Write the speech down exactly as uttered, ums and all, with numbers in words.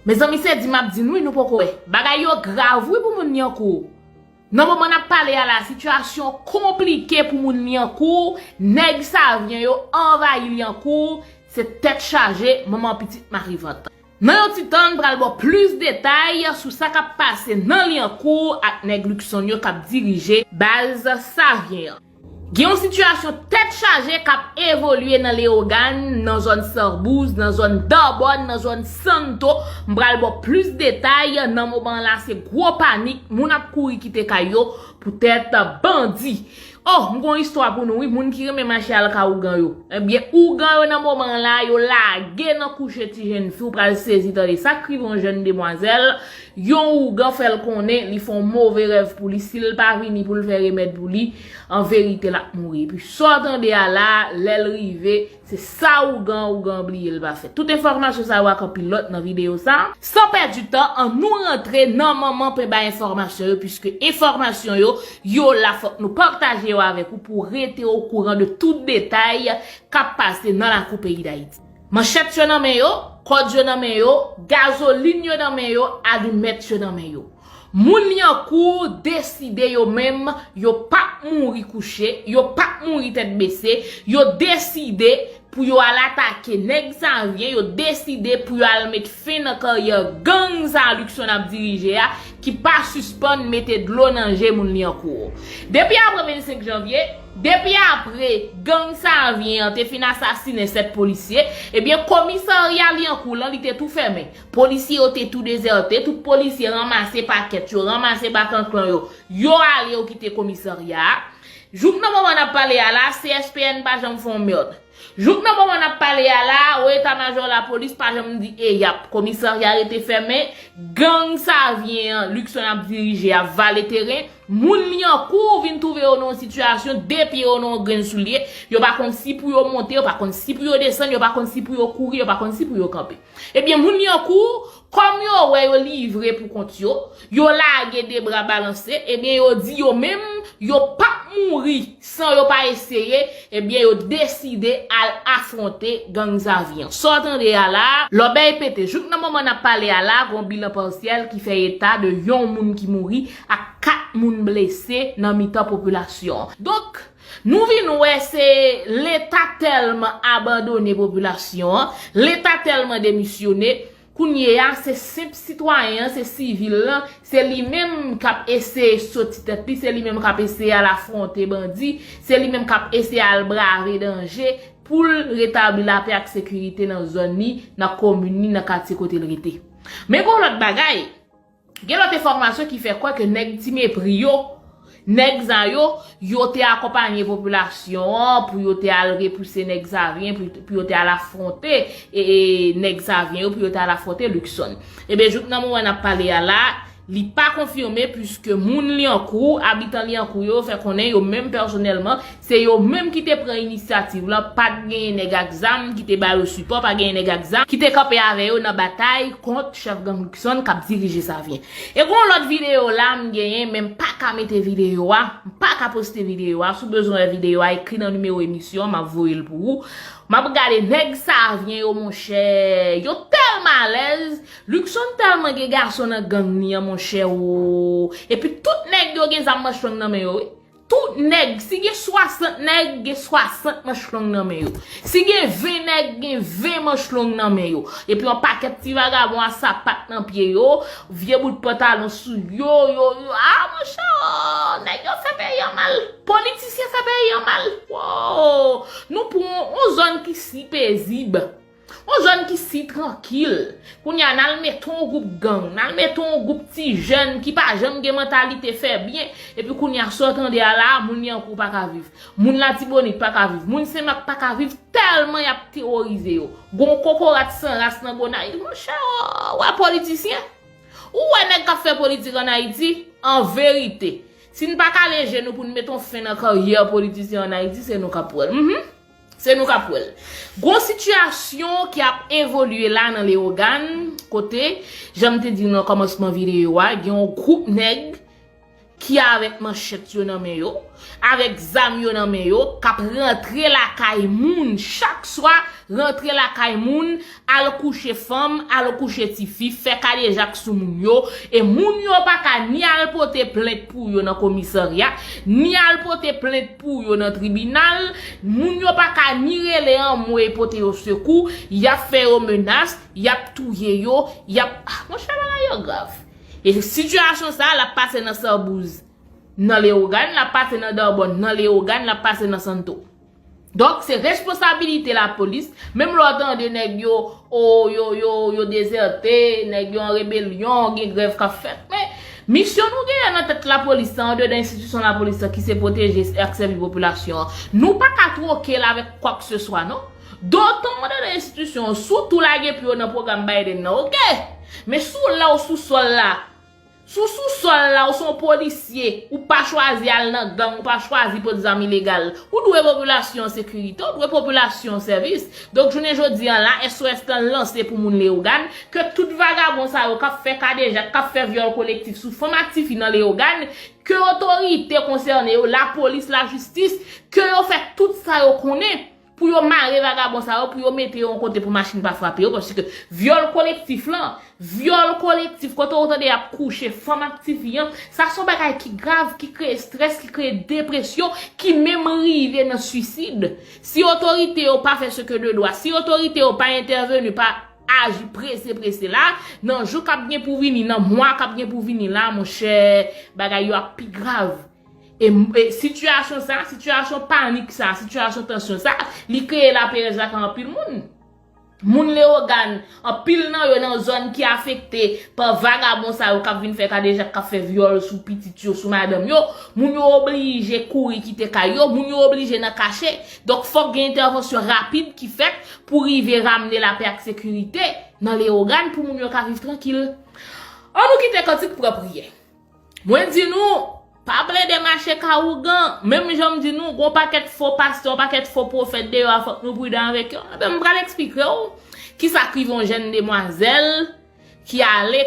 Mezanmi, se di m ap di n wi, nou poko wè. Bagay yo grav wi pou moun Lyankou. Nan moman n ap pale a la, sitiyasyon konplike pou moun Lyankou. Nèg Savyen yo anvayi Lyankou. Se tèt chaje, manman pitit mari vant. Nan yon ti tan, n pral ba w plis detay sou sa k ap pase nan Lyankou ak nèg Luckson yo k ap dirije baz Savyen an. Gen yon sitiyasyon tèt chaje k ap evolye nan Leyogàn, nan zòn Sanbouz, nan zòn Dòbòn, nan zòn Santo. M pral ba w plis detay. Nan moman an la, se gwo panik. Moun ap kouri kite kay yo poutèt bandi. Oh, m gon istwa pou nou wi, moun ki renmen mache al ka ougan yo. Ebyen, ougan yo nan moman an la, yo lage nan kouche ti jèn fi, w pral sezi tande sa k rive yon jèn demwazèl. Yon ougan fè l konnen li fè yon move rèv pou li, si l pa vini pou l fè remèd pou li, an verite l ap mouri. Epi sa w tande a la, lè l rive, se sa ougan, ougan bliye l pa fè. Tout enfòmasyon sa yo ak anpil lòt nan videyo sa. San pèdi tan, ann nou rantre nan manman penba enfòmasyon yo, piske enfòmasyon yo, yo la, fòk nou pataje yo avèk ou pou w rete okouran de tout detay k ap pase nan lakou peyi Dayiti. Manchèt yo nan men yo, kòd yo nan men yo, gazolin yo nan men yo, alimèt yo nan men yo. Moun Lyankou deside yo menm, yo p ap mouri kouche, yo p ap mouri tèt bese, yo deside pou yo al atake nèg Savyen, yo deside pou yo al met fen nan karyè gang sa Luckson ap dirije a, ki pa sispann mete dlo nan je moun Lyankou. Depi apre vennsenk janvye, depi apre gang Savyen an te fin asasinen sèt polisye, ebyen komisarya Lyankou lan li te tou fèmen. Polisye yo te tou dezète, tout polisye ranmase pakèt yo, ranmase bakanklan yo, yo ale yo kite komisarya a. Jouk nan moman n ap pale a la, C S P N pa janm fè yon mèd. Jouk nan moman n ap pale a la, wo eta majò lapolis pa janm di eyap. Komisarya rete fèmen, gang Savyen an, Luckson ap dirije, ap vale teren. Moun Lyankou vin twouve yo nan yon sitiyasyon, de pye yo nan yon grenn soulye. Yo pa konn si pou yo monte, yo pa konn si pou yo desann, yo pa konn si pou yo kouri, yo pa konn si pou yo kanpe. Ebyen, moun Lyankou, kòm yo wè yo livre pou kont yo, yo lage de bra balanse, ebyen, yo di yo menm, yo p ap mouri san yo pa eseye, ebyen, yo deside al afwonte gang Savyen an. Sa w tande a la, lòbèy pete. Jouk nan moman n ap pale a la, gon bilan pasyèl ki fè eta de yon moun ki mouri ak kat moun blese nan mitan popilasyon an. Donk, nou vin wè se Leta tèlman abandone popilasyon an, Leta tèlman demisyone, kounye a, se senp sitwayen an, se sivil lan, se li menm k ap eseye soti tèt li, se li menm k ap eseye al afwonte bandi, se li menm k ap eseye al brave danje pou l retabli lapè ak sekirite nan zòn li, nan komin li, nan katye kote l rete. Men gon lòt bagay, gen lòt enfòmasyon ki fè kwè ke nèg Ti Mepri yo, nèg sa yo, yo te akonpanye popilasyon an pou yo te al repouse nèg Savyen, pou, pou yo te al afwonte, e, e, nèg Savyen yo, pou yo te al afwonte Luckson. Ebyen, jouk nan moman n ap pale a la, li pa konfime, piske moun Lyankou, abitan Lyankou yo, fè konnen yo menm pèsonèlman, se yo menm ki te pran inisyativ lan, pa t genyen nèg ak zam ki te ba yo sipò, pa genyen nèg ak zam ki te kanpe avè yo nan batay kont chèf gang Luckson k ap dirije Savyen. E gon lòt videyo la m genyen, men m pa ka mete videyo a, m pa ka poste videyo a. Si w bezwen wè videyo a, ekri nan nimewo emisyon an, m ap voye l pou ou. M ap gade nèg Savyen yo, monchè. Yo tèlman alèz. Luckson tèlman gen gason nan gang li an, monchè, o. Epi tout nèg yo gen zam manch long nan men yo, wi. Tout nèg, si gen swasant nèg, gen swasant manch long nan men yo. Si gen ven nèg, gen ven manch long nan men yo. Epi yon pakèt ti vagabon a sapat nan pye yo, vye bout pantalon sou yo, yo, yo. A, monchè, o, nèg yo fè peyi an mal. Politisyen fè peyi an mal. Wo! Nou pran yon, yon zòn ki si pezib. Yon zòn ki si trankil. Kounye a, n al mete yon gwoup gang, n al mete yon gwoup ti jèn ki pa janm gen mantalite fè byen, epi kounye a, sa w tande a la, moun Lyankou pa ka viv. Moun Latibonit pa ka viv. Moun Senmak pa ka viv tèlman y ap teworize yo. Gon kokorat san ras nan Gonayiv, monchè, w wè politisyen? Ou wè nèg k ap fè politik ann Ayiti? An verite, si n pa kale je nou pou n mete yon fen nan karyè politisyen ann Ayiti, se nou k ap wè l. Mhm. Se nou k ap wè l. Gon sitiyasyon ki ap evolye la nan Leyogàn, kote, jan m te di w nan kòmansman videyo a, gen yon gwoup nèg ki avèk manchèt yo nan men yo, avèk zam yo nan men yo, k ap rantre lakay moun chak swa Rantre lakay moun, al kouche fanm, al kouche tifi, fè kadejak sou moun yo, e moun yo pa ka ni al pote plent pou yo nan komisarya, ni al pote plent pou yo nan tribinal, moun yo pa ka ni rele anmwe pote yo sekou, y ap fè yo menas, y ap touye yo, y ap, ah, monchè, bagay yo grav. E sitiyasyon sa a, l ap pase nan Sanbouz, nan Leyogàn, l ap pase nan Dòbòn, nan Leyogàn, l ap pase nan Santo. Donk, se responsabilite lapolis. Menm lè w tande nèg yo, o, yo, yo, yo dezète, nèg yo an rebelyon, gen grèv k ap fèt. Men, misyon nou genyen nan tèt lapolis la, andedan enstitisyon lapolis la, ki se pwoteje ak sèvi popilasyon an, nou pa ka twoke l avèk kwakeseswa, non. Dotan andedan enstitisyon an, si w tou lage pye w nan pwogram Biden nan, oke. Men si w la, w sou sòl la, Si w sou sòl la, ou se yon polisye, ou pa chwazi al nan gang, ou pa chwazi pot zam ilegal. Ou dwe popilasyon an sekirite, ou dwe popilasyon an sèvis. Donk, jounen jodi an la, S O S lan lanse pou moun Leyogàn, ke tout vagabon sa yo k ap fè kadejak, k ap fè vyòl kolektif sou fanm ak tifi nan Leyogàn, ke otorite konsène yo, lapolis, lajistis, ke yo fè tout sa yo konnen pou yo mare vagabon sa yo, pou yo mete yo yon kote pou machin pa frape yo, paske vyòl kolektif lan, vyòl kolektif, kote ou tande y ap kouche fanm ak tifi an, sa se yon bagay ki grav, ki kreye estrès, ki kreye depresyon, ki menm rive nan swisid. Si otorite yo pa fè ce que de doit, si otorite yo pa entèveni, pa aji prese, prese la, nan jou k ap gen pou vini, nan mwa k ap gen pou vini la, monchè, bagay yo ap pi grav. E, e sitiyasyon sa, sitiyasyon panik sa, sitiyasyon tansyon sa, li kreye laperèz lakay anpil moun. Moun Leyogàn, anpil nan yo nan zòn ki afekte pa vagabon sa yo k ap vin fè kadejak, k ap fè vyòl sou pitit yo, sou madanm yo. Moun yo oblije kouri kite kay yo, moun yo oblije nan kache. Donk, fòk gen entèvansyon rapid ki fèt pou rive ramne lapè ak sekirite nan Leyogàn pou moun yo ka viv trankil. An nou kite kantik pran priyè. Mwen di nou, pa plede mache ka ougan. Menm jan m di nou, gon pakèt fo pastè, yon pakèt fo pwofèt deyò a, fòk nou pridan avèk yo. Enben, m pral eksplike w kisa k rive yon jèn demwazèl ki ale